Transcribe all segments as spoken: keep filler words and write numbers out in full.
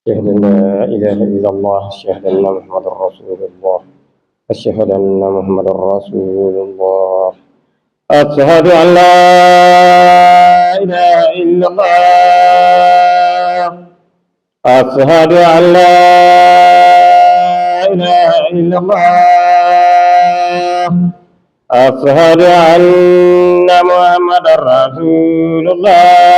أشهد أن لا إله إلا الله، أشهد أن محمدا رسول الله، أشهد أن محمدا رسول الله، أشهد أن لا إله إلا الله، أشهد أن لا إله إلا الله، أشهد أن محمدا رسول الله،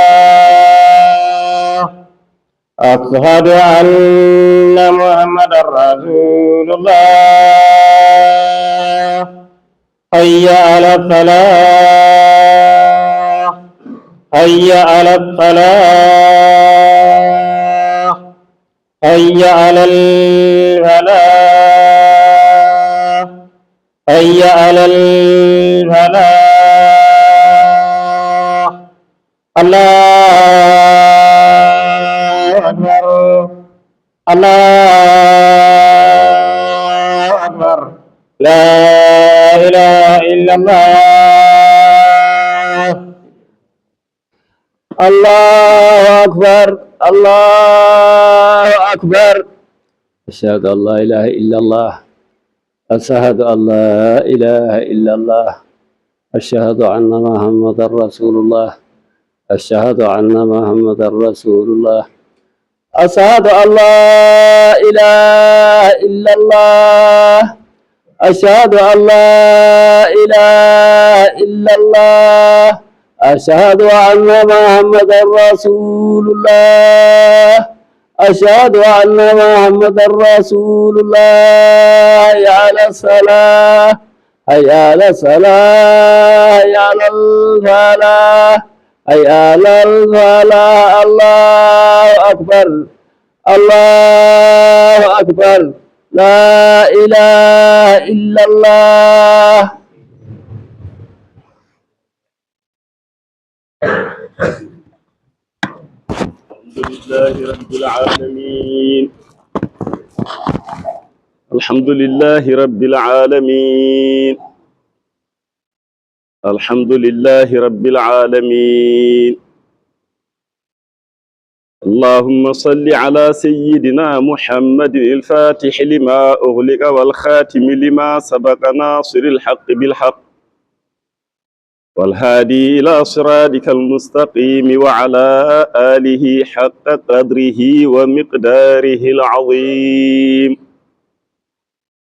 أشهد أن محمدا رسول الله. حي على الصلاة، حي على الصلاة، حي على الفلاح، حي على الفلاح. الله أكبر، الله أكبر، لا إله إلا الله. الله أكبر، الله أكبر. أشهد أن لا إله إلا الله. أشهد أن لا إله إلا الله. أشهد أن محمدا رسول الله. أشهد أن محمدا رسول الله. أشهد أن لا إله إلا الله. أشهد أن لا إله إلا الله. أشهد أن محمدا رسول الله. أشهد أن محمدا رسول الله. حي على الصلاة، حي على الصلاة، حي على الفلاح، حي على الفلاح. الله أكبر، الله أكبر، لا إله إلا الله. الحمد لله رب العالمين. الحمد لله رب العالمين. الحمد لله رب العالمين. اللهم صل على سيدنا محمد الفاتح لما أغلق والخاتم لما سبق ناصر الحق بالحق والهادي إلى صراطك المستقيم وعلى آله حق قدره ومقداره العظيم.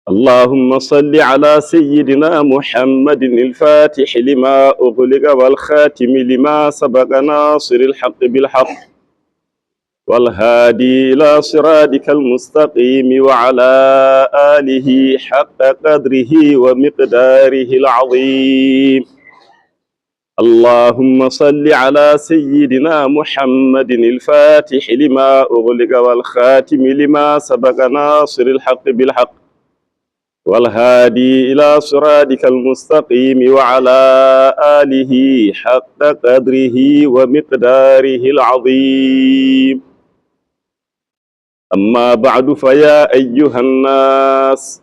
اللهم صل على سيدنا محمد الفاتح لما أغلق والخاتم لما سبق ناصر الحق بالحق والهادي إلى صراطك المستقيم وعلى آله حق قدره ومقداره العظيم. اللهم صل على سيدنا محمد الفاتح لما أغلق والخاتم لما سبق ناصر الحق بالحق والهادي إلى صراطك المستقيم وعلى آله حق قدره ومقداره العظيم. أما بعد، فيا أيها الناس،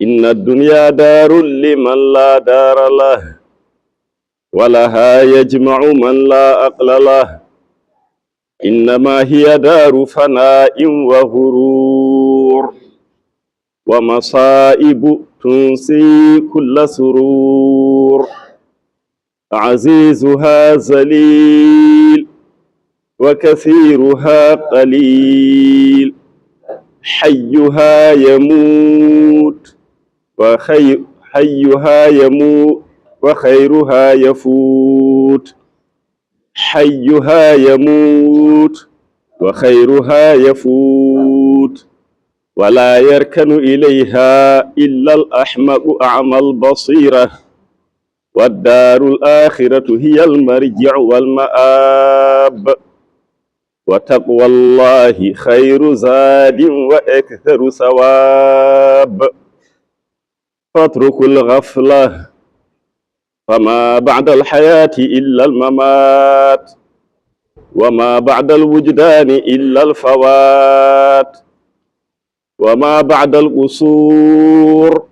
إن الدنيا دار لمن لا دار له، ولها يجمع من لا عقل له، إنما هي دار فناء وغرور، ومصائب تنسي كل سرور، عزيزها ذليل، وكثيرها قليل، حيها يموت، وخير، حيها يموت، وخيرها يفوت، حيها يموت، وخيرها يفوت، ولا يركن إليها إلا الأحمق أعمى البصيرة، والدار الآخرة هي المرجع والمآب، وتقوى الله خير زاد وأكثر ثواب. فاتركوا الغفلة، فما بعد الحياة إلا الممات، وما بعد الوجدان إلا الفوات، وما بعد القصور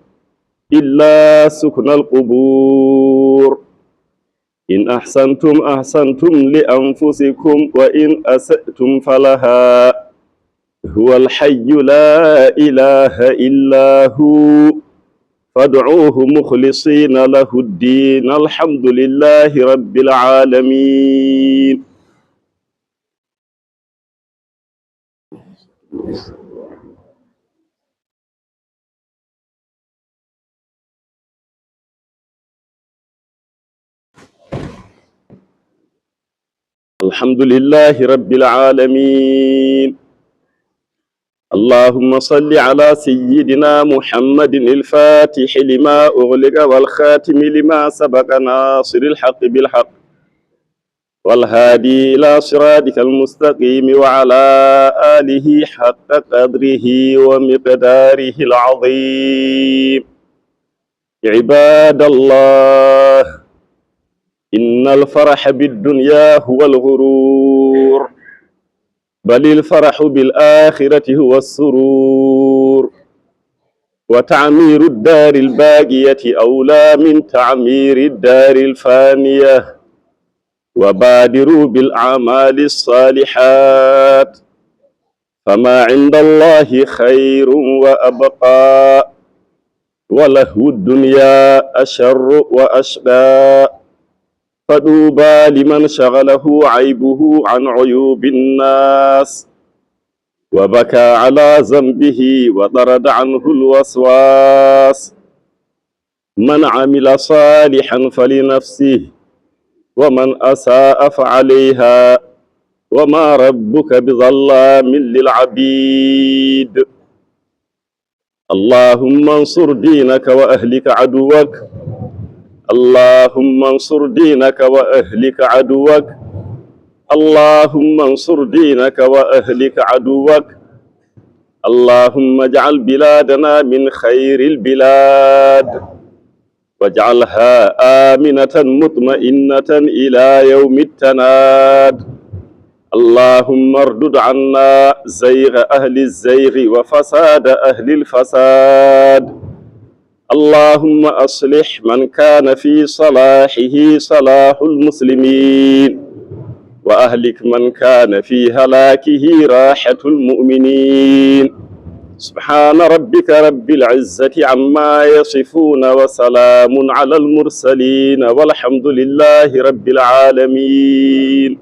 إلا سكن القبور. إن أحسنتم أحسنتم لأنفسكم وإن أسأتم فلها، هو الحي لا إله إلا هو فادعوه مخلصين له الدين الحمد لله رب العالمين. الحمد لله رب العالمين. اللهم صل على سيدنا محمد الفاتح لما أغلق والخاتم لما سبق ناصر الحق بالحق والهادي إلى صراطك المستقيم وعلى آله حق قدره ومقداره العظيم. عباد الله، إن الفرح بالدنيا هو الغرور، بل الفرح بالآخرة هو السرور، وتعمير الدار الباقية أولى من تعمير الدار الفانية، وبادروا بالأعمال الصالحات، فما عند الله خير وأبقى، ولهو الدنيا أشر وأشقى، فطوبى لمن شغله عيبه عن عيوب الناس، وبكى على ذنبه وطرد عنه الوسواس. من عمل صالحا فلنفسه، ومن أساء فعليها، وما ربك بظلام للعبيد. اللهم انصر دينك وأهلك عدوك. اللهم انصر دينك وأهلك عدوك. اللهم انصر دينك وأهلك عدوك. اللهم اجعل بلادنا من خير البلاد، واجعلها آمنة مطمئنة إلى يوم التناد. اللهم اردد عنا زيغ أهل الزيغ وفساد أهل الفساد. اللهم أصلح من كان في صلاحه صلاح المسلمين، وأهلك من كان في هلاكه راحة المؤمنين. سبحان ربك رب العزة عما يصفون، وسلام على المرسلين، والحمد لله رب العالمين.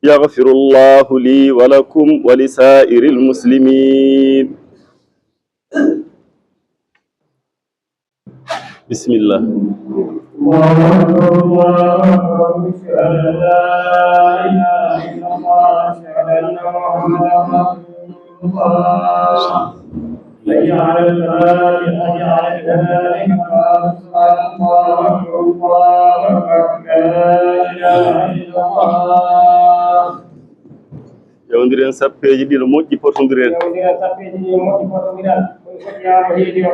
يغفر الله لي ولكم ولسائر المسلمين. بسم الله. الله أكبر، الله أكبر، أشهد أن لا إله إلا الله، أشهد أن محمدا رسول الله. حي على الفلاح، حي على الفلاح، قد قامت الصلاة، الله أكبر، الله أكبر، لا إله إلا الله. Ƴeewondiren sappeeji ɗiɗo moƴƴi, potondiren. Ƴeewondiren sappeeji ɗiɗo moƴƴi, potondiren. Ko foti haa ko heedi o.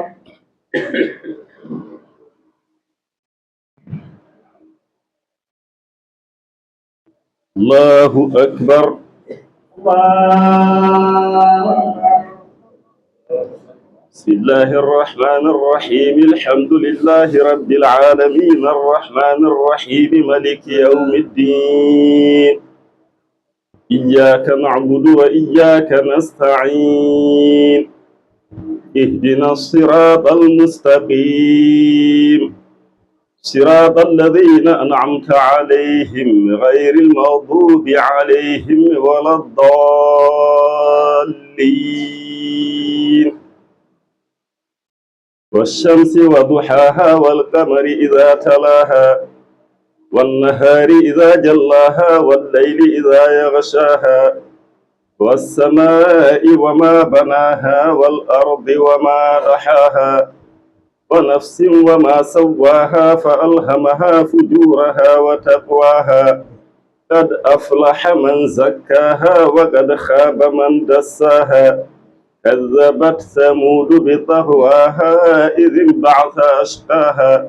الله أكبر. الله أكبر. بسم الله الرحمن الرحيم. الحمد لله رب العالمين. الرحمن الرحيم. ملك يوم الدين. إياك نعبد وإياك نستعين. اهدنا الصراط المستقيم. صراط الذين أنعمت عليهم غير المغضوب عليهم ولا الضالين. والشمس وضحاها والقمر إذا تلاها والنهار إذا جلاها والليل إذا يغشاها والسماء وما بناها والأرض وما طحاها ونفس وما سواها فألهمها فجورها وتقواها قد أفلح من زكاها وقد خاب من دساها. كذبت ثمود بطغواها إذ انبعث أشقاها.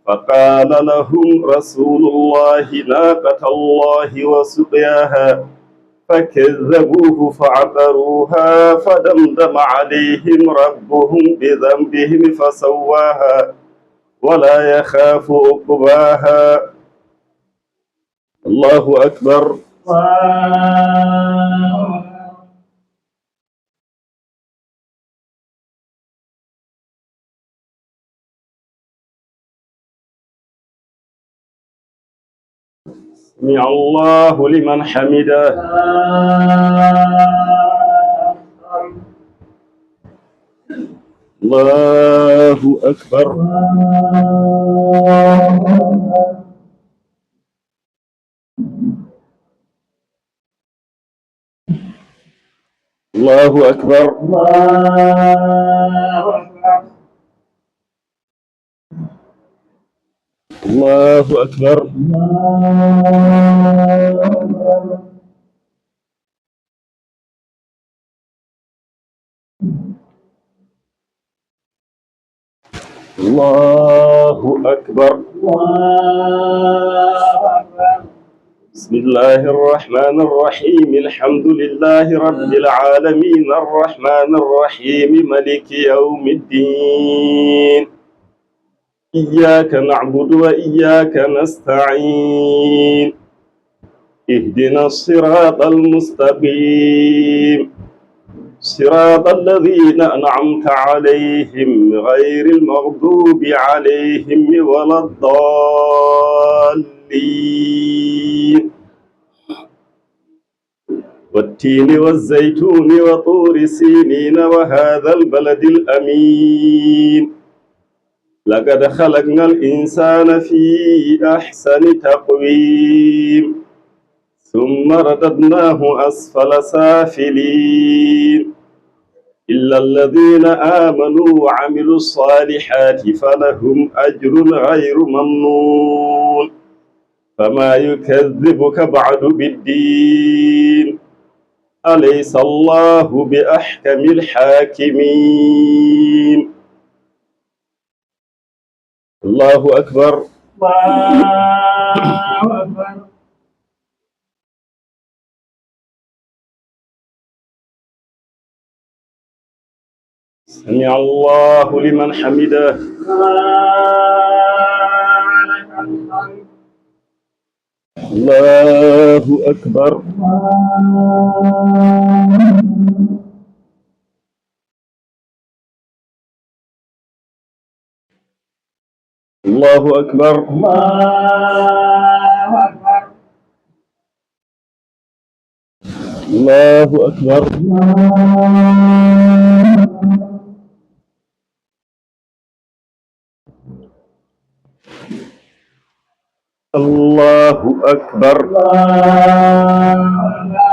فقال لهم رسول الله ناقة الله وسقياها. فكذبوه فعقروها فدمدم عليهم ربهم بذنبهم فسواها ولا يخاف عقباها. الله أكبر. الله أكبر. سمع الله لمن حمده. الله أكبر. الله أكبر. الله أكبر. الله أكبر. بسم الله الرحمن الرحيم. الحمد لله رب العالمين. الرحمن الرحيم. ملك يوم الدين. إياك نعبد وإياك نستعين. اهدنا الصراط المستقيم. صراط الذين أنعمت عليهم غير المغضوب عليهم ولا الضالين. والتين والزيتون وطور سينين وهذا البلد الأمين. لقد خلقنا الإنسان في أحسن تقويم. ثم رددناه أسفل سافلين. إلا الذين آمنوا وعملوا الصالحات فلهم أجر غير ممنون. فما يكذبك بعد بالدين. أليس الله بأحكم الحاكمين. الله أكبر. الله أكبر. سمع الله لمن حمده. الله أكبر. الله أكبر. الله أكبر. الله أكبر. الله أكبر.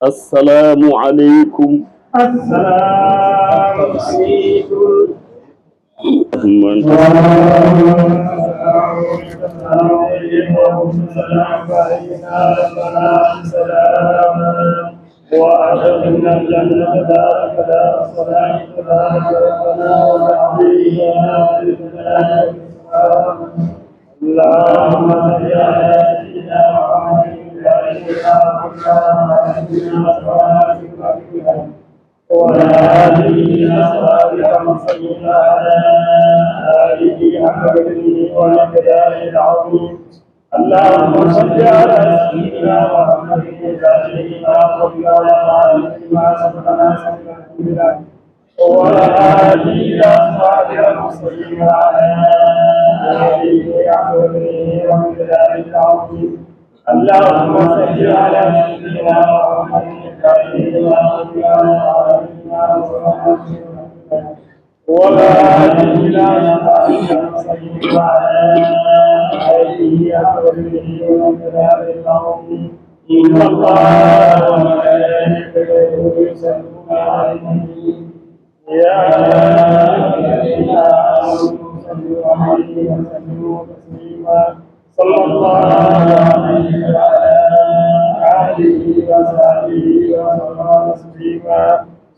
السلام عليكم. السلام عليكم. وأدخلنا الجنة دار السلام. تبارك ربنا وتعالى. اللهم صل على سيدنا محمد وعلى آله وصحبه وسلم. وعلى آله وصحبه وسلم. وعلى آله حق قدره ومقداره العظيم. اللهم صل على سيدنا محمد وعلى آله وصحبه وسلم. وعلى آله وصحبه وسلم. وعلى آله وصحبه وسلم. وعلى آله وصحبه وسلم. اللهم صل على سيدنا محمد وعلى آله وصحبه وسلم. وعلى آله وصحبه وسلم. وعلى آله وصحبه وسلم. إن الله وملائكته يصلون على النبي. يا أيها الذين آمنوا صلوا عليه وسلموا تسليما. صلى الله عليه وعلى آله وصحبه وسلم تسليما.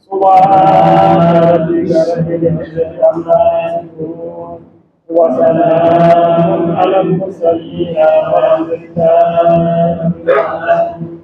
سبحان ربك رب العزة عما يصفون. وسلام على المرسلين والحمد لله رب العالمين.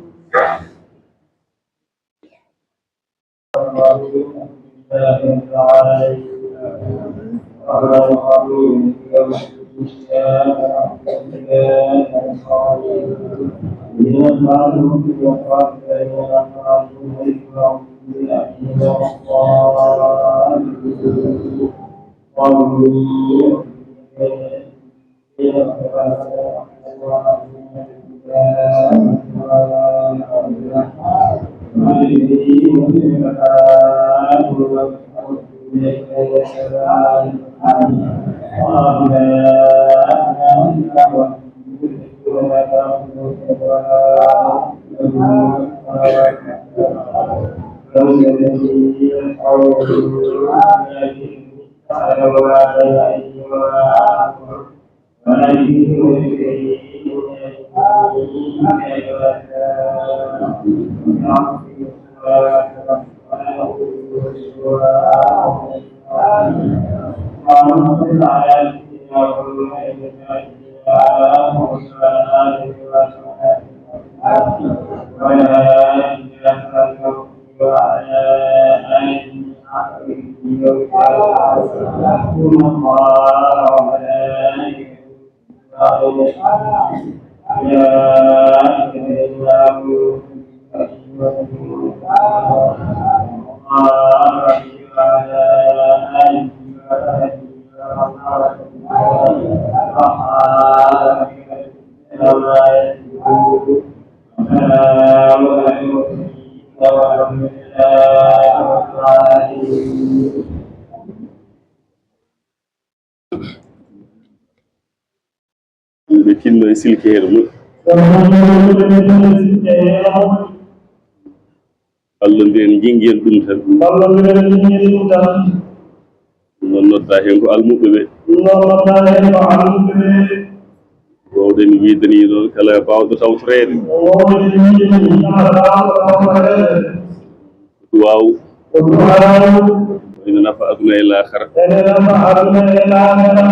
Ɓe tinno e silke heen moƴƴi. Ballondiren, njinngeen ɗum tan. Ballondiren, njinngeen ɗum tan. Noon noddaa heen ko almuɓɓe ɓe. Noon noddaa heen ko almuɓɓe ɓe. Wowɗen wiide ni noon, kala baawɗo tawtoreede. Wowɗen wiide ni, kala baawɗo tawtoreede. Duwaaw. Ko duwaaw. Ene nafa aduna e laakara. Ene nafa aduna e laakara.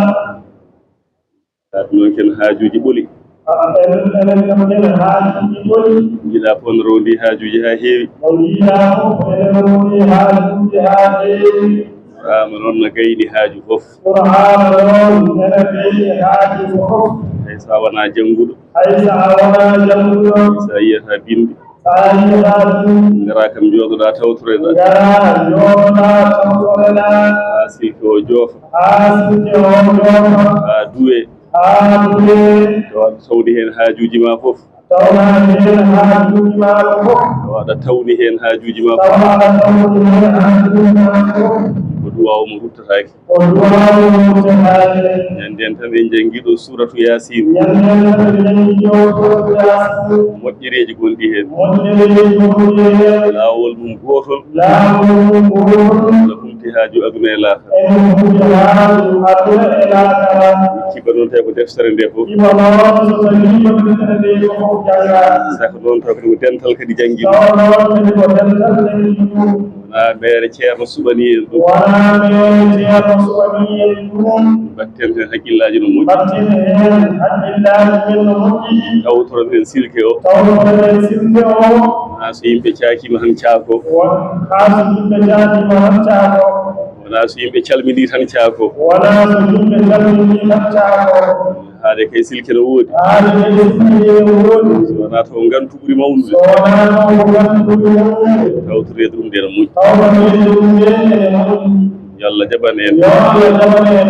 Haa noon ken haajuuji ɓoli. Ah, enen, enen kam ken haajuuji ɓoli. Njiɗaa fof ne rondi haajuuji haa heewi. Mo njiɗaa fof ene rondi haajuuji haa heewi. Qur'aana noon na gayni haaju fof. Qur'aana noon ene gayni haaju fof. Hay so a wonaa jannguɗo. Hay so a wonaa jannguɗo. Hay so a yiyataa binndi. So a yiyataa binndi. Ngaraa kam njooɗoɗaa tawtoreɗaa. Ngaraa njooɗoɗaa tawtoreɗaa. Haa silke o joofa. Haa silke o joofa. Haa duwee. Haa duwee. Tawa aɗa tawni heen haajuuji maa fof. Tawa heen haajuuji maa fof. Tawa aɗa tawni heen haajuuji maa fof. Tawa aɗa tawni heen haajuuji maa fof. Ko duwaaw mo ruttataake. Ko duwaaw mo ruttataake. Ñande en tan en njanngi ɗo suuratu Yaasiin. Ñande en tan en njanngi ɗo suuratu Yaasiin. Moƴƴereeji gonɗi heen. Moƴƴereeji gonɗi heen. Laawol mum gootol. Laawol mum gootol. Ene humti haaju aduna e laakara. Ene humti haaju aduna e laakara. Ciba noon tawi ko deftere nde fof. Ciba noon so tawi ko deftere nde fof janngaa. Saka noon tawi ko dental kadi janngi ɗum. Tawa noon kadi ko dental janngi ɗum. Wonaa meere Ceerno suɓanii en ɗum. Wonaa meere Ceerno suɓanii en ɗum. Mbatten heen hakkillaaji no moƴƴi. Mbatten heen hakkillaaji men no moƴƴi. Tawtoren heen silke o. Tawtoren heen silke o. Wonaa so yimɓe caakiima tan caako. Won-, haa so yimɓe caakiima tan caako. Wonaa so yimɓe calminii tan caako. Wonaa so yimɓe calminii tan caako. Haade kay silke no woodi. Haade kay silke no woodi. So wonaa taw ngantu ɓuri mawnude. So wonaa taw ko ngantu ɓuri mawnude. Tawtoreede ɗum nde no moƴƴi. Tawtoreede ɗum nde ene moƴƴi. Yo Allah jaɓan en. Yo Allah jaɓan en.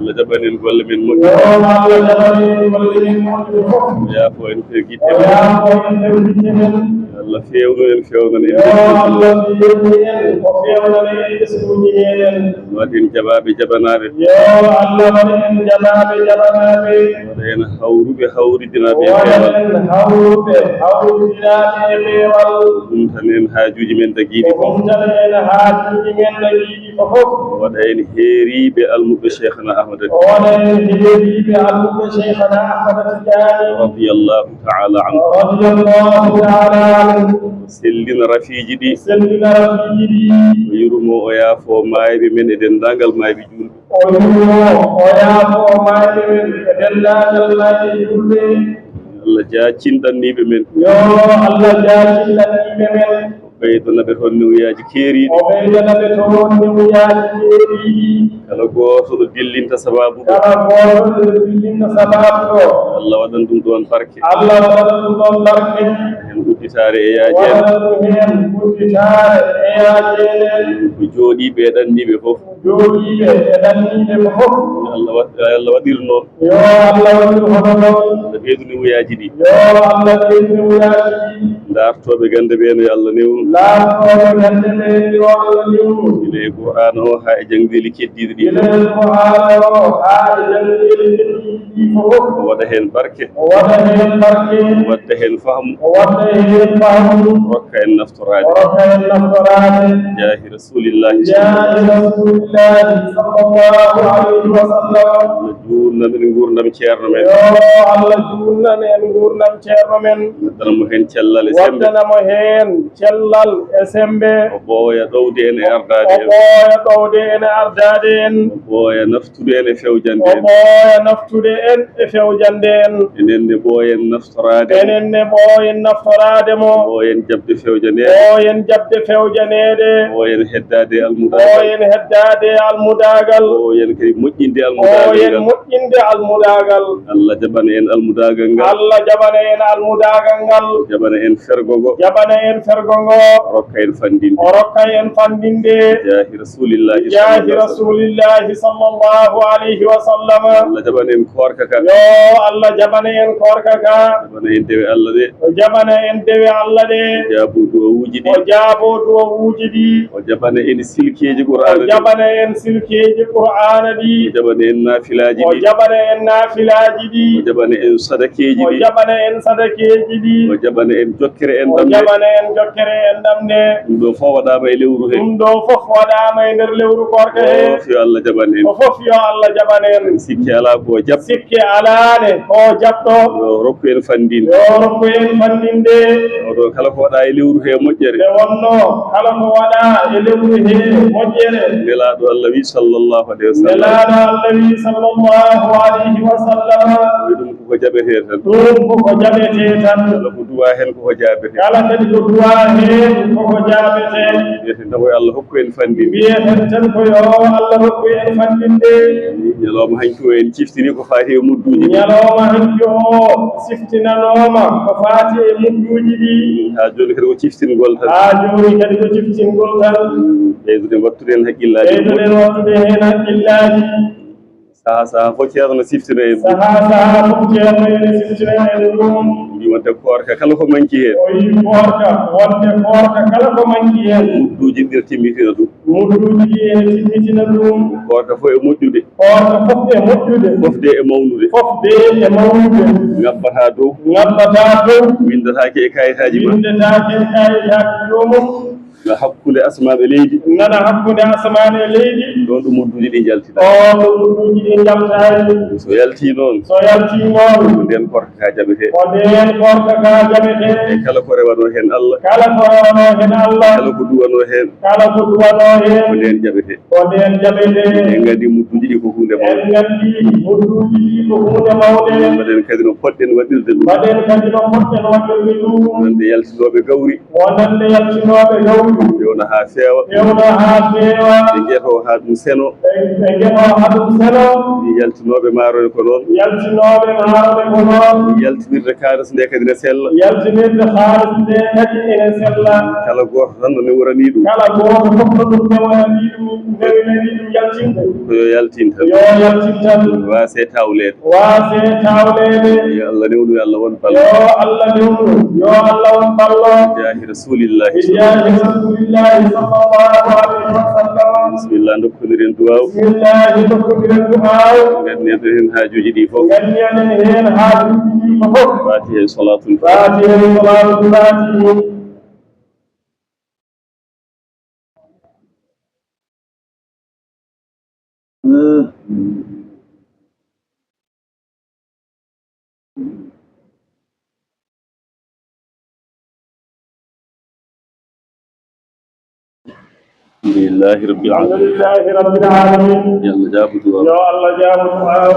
Allah jaɓan en golle men moƴƴe. Yo Allah jaɓan en golle men moƴƴe fof. O yaafo en feewde gitte men. O yaafo en feewde gitte men. Yo Allah feewnu en, feewnana en. Yo Allah feewnu en, o feewnana en ɓesnguuji meɗen. Waɗ en jaɓaaɓe, jaɓanaaɓe. Yo Allah waɗ en jaɓaaɓe, jaɓanaaɓe. Waɗ en hawruɓe, hawridinaaɓe e peewal. Waɗ en hawruɓe, hawridinaaɓe e peewal. Humtan en haajuuji men dagiiɗi fof. Humtan en haajuuji men dagiiɗi fof. Waɗ en heeriiɓe almuɓɓe Cheikhana Ahmada Tijaani. Waɗ en heeriiɓe almuɓɓe Cheikhana Ahmada Tijaani. Radiyallahu ta'ala anhu. Radiyallahu ta'ala anhu. Sellina rafiiji ɗi. Sellina rafiiji ɗi. O yurmo, o yaafo maayɓe men e denndaangal maayɓe juulɓe. O yurmo, o yaafo maayɓe men e denndaangal maayɓe juulɓe. Yo Allah jaacin ɗanniiɓe men. Yo Allah jaacin ɗanniiɓe men. Ɓeydana ɓe toon newuyaaji keeriiɗi. O ɓeydana ɓe toon newuyaaji keeriiɗi. Kala gooto ɗo dillinta sabaabu ɗo. Kala gooto ɗo dillinta sabaabu ɗo. Allah waɗan ɗum ɗoon barke. Allah waɗana ɗum ɗoon barke. Heen udditaare e yaajeende. Waɗana ɗum heen udditaare e yaajeende. Ko jooɗiiɓe e ɗanniiɓe fof. Jooɗiiɓe e ɗanniiɓe fof. Yo Allah waɗ-, yo Allah waɗir noon. Yo Allah waɗir hono noon. Allah ɓeydu newuyaaji ɗi. Yo Allah ɓeydu newuyaaji ɗi. Daartooɓe gannde ɓe no yo Allah newnu. Daartooɓe gannde ɓe yo Allah newnu. Gila e Qur'aana o haa e janngeeli keddiiɗi ɗi. Gila e Qur'aana o haa e janngeeli keddiiɗi ɗi fof. O waɗa heen barke. O waɗa heen barke. O wadda heen fahmu. O wadda heen fahmu. Rokka en naftoraade. O rokka en naftoraade. Jaahi Rasuulillahi. Jaahi Rasuulillahi sallallahu alayhi wa sallam. Allah juutnan en nguurndam ceerno men. Yo Allah juutnan en nguurndam ceerno men. Waddana mo heen cellal e semmbe. Waddana mo heen cellal e semmbe. O ɓooya ɗowde en e ardaade en. O ɓooya ɗowde en e ardaade en. O ɓooya naftude en e fewjande en. O ɓooya naftude en e fewjande en. Enen ne ɓooyen naftoraade mo. Enen ne ɓooyen naftoraade mo. Ɓooyen jaɓde fewjaneede. Ɓooyen jaɓde fewjaneede. Ɓooyen heddaade e almudaagal. Ɓooyen heddaade e almudaagal. Ɓooyen kadi moƴƴinde almudaagal ngal. Ɓooyen moƴƴinde almudaagal. Allah jaɓana en almudaagal ngal. Allah jaɓana en almudaagal ngal. Jaɓana en fergo ngo. Jaɓana en fergo ngo. Rokka en fanndinde. O rokka en fanndinde. Jaahi Rasuulillahi. Jaahi sallallahu Rasuulillahi sallallahu alayhi wa sallam. Allah jaɓana en koorka ka. Yo Allah jaɓana en koorka ka. Jaɓana en dewe Allah ɗe. O jaɓana en dewe Allah ɗe. Jaabo duwawuuji ɗi. O jaabo duwawuuji ɗi. O jaɓana en silkeeji Qur'aana ɗi. O jaɓana en silkeeji Qur'aana ɗi. O jaɓana en naafilaaji ɗi. O jaɓana en naafilaaji ɗi. O jaɓana en sadakeeji ɗi. O jaɓana en sadakeeji ɗi. O jaɓana en jokkere en ɗam ɗe. O jaɓana en jokkere en ɗam ɗe. Ɗum ɗo fof waɗaama e lewru he. Ɗum ɗo fof waɗaama e nder lewru koorka he. Fof yo Allah jaɓan en. Ko fof yo Allah jaɓan en. Sikke alaa ko o jaɓ. Sikke alaa ne ko o jaɓɗo. Yo rokku en fanndinde. Yo rokku en fanndinde. Oɗo kala ko waɗa e lewru he moƴƴere. Nde wonno kala ko waɗa e lewru he moƴƴere. Nelaaɗo Allah wi sallallahu alayhi wa sallam. Nelaaɗo Allah wi sallallahu alayhi wa sallam. Wi ɗum ko ko jaɓetee tan. Ɗum ko ko jaɓetee tan. Kala ko duwa heen ko ko jaabetee. Kala kadi ko duwa heen ko ko jaabetee. Mbiyeten tan ko yo Allah hokku en fanndinde. Mbiyeten tan ko yo Allah hokku en fanndinde. Ñalawma hanki o en ciftini ko faati e mudduuji ɗi. Ñalawma hanki o siftinanooma ko faati e mudduuji ɗi. Haa jooni kadi ko ciftingol tan. Haa jooni kadi ko ciftingol tan. Ɓeyduɗen wattude heen hakkillaaji. Ɓeyduɗen wattude heen hakkillaaji. Sahaa sahaa fof Ceerno no siftina en ɗum. Sahaa sahaa fof Ceerno ene siftina en ɗum. Mbi wonde koorka kala ko manki heen. O yi koorka, wonde koorka kala ko manki heen. Mudduuji ɗi timmitina ɗum. Mudduuji ɗi ene timmitina ɗum. Koorka fof e moƴƴude. Koorka fof e moƴƴude. Fof de e mawnude. Fof de e mawnude. Ŋabbataa dow. Ŋabbataa dow. Winndataake e kayitaaji ma. Winndataake e kayitaaji joomum. Nana hakkunde asamaan e leydi. Nana hakkunde asamaan e leydi. Ɗoon ɗo mudduuji ɗi njaltinta. Ɗoon ɗo mudduuji ɗi njaltaani. So yaltii noon. So yaltii noon. Ko ndeen koorka ka jaɓetee. Ko ndeen koorka ka jaɓetee. E kala ko rewanoo heen Allah. Kala ko rewanoo heen Allah. Kala ko duwanoo heen. Kala ko duwanoo heen. Ko ndeen jaɓetee. Ko ndeen jaɓetee. En nganndi mudduuji ɗi ko huunde mawnde. En nganndi mudduuji ɗi ko huunde mawnde. Mbaɗen kadi no poɗɗen waɗirde ɗum. Mbaɗen kadi no poɗɗen waɗirde ɗum. Wonande yaltinooɓe gawri. Wonande yaltinooɓe gawri. Fewna haa feewa. Fewna haa feewa. Ɓe njetoo haa ɗum seno. Ɓe, ɓe njetoo haa ɗum seno. Yaltinooɓe maaroore ko noon. Yaltinooɓe maaroore ko noon. Yaltinirde kaalis nde kadi ne sella. Yaltinirde kaalis nde kadi ene sella. Kala gooto tan no newranii ɗum. Kala gooto fof no ɗum newranii ɗum, newranii ɗum yaltinde. Ko yo yaltin tan. Yo yaltin tan. Waasee tawleede. Waasee tawleede. Yo Allah newnu, yo Allah won ballo. Yo Allah newnu, yo Allah won ballo. Jaahi Rasuulillahi. Jaahi Rasuulillahi sallallahu alayhi wa sallam. Bisimilla, ndokkodiren duwaaw. Bisimilla, ndokkodiren duwaaw. Nganndiyaɗen heen haajuuji ɗi fof. Nganndiyaɗen heen haajuuji ɗi fof. Faatiha e Salaatul Faatiha. Faatiha e Salaatul Faatiha. Alhamdulillahi Rabbil Alamin. Alhamdulillahi Rabbil Alamin. Yo Allah jaabu duwaaw. Yo Allah jaabu duwaaw.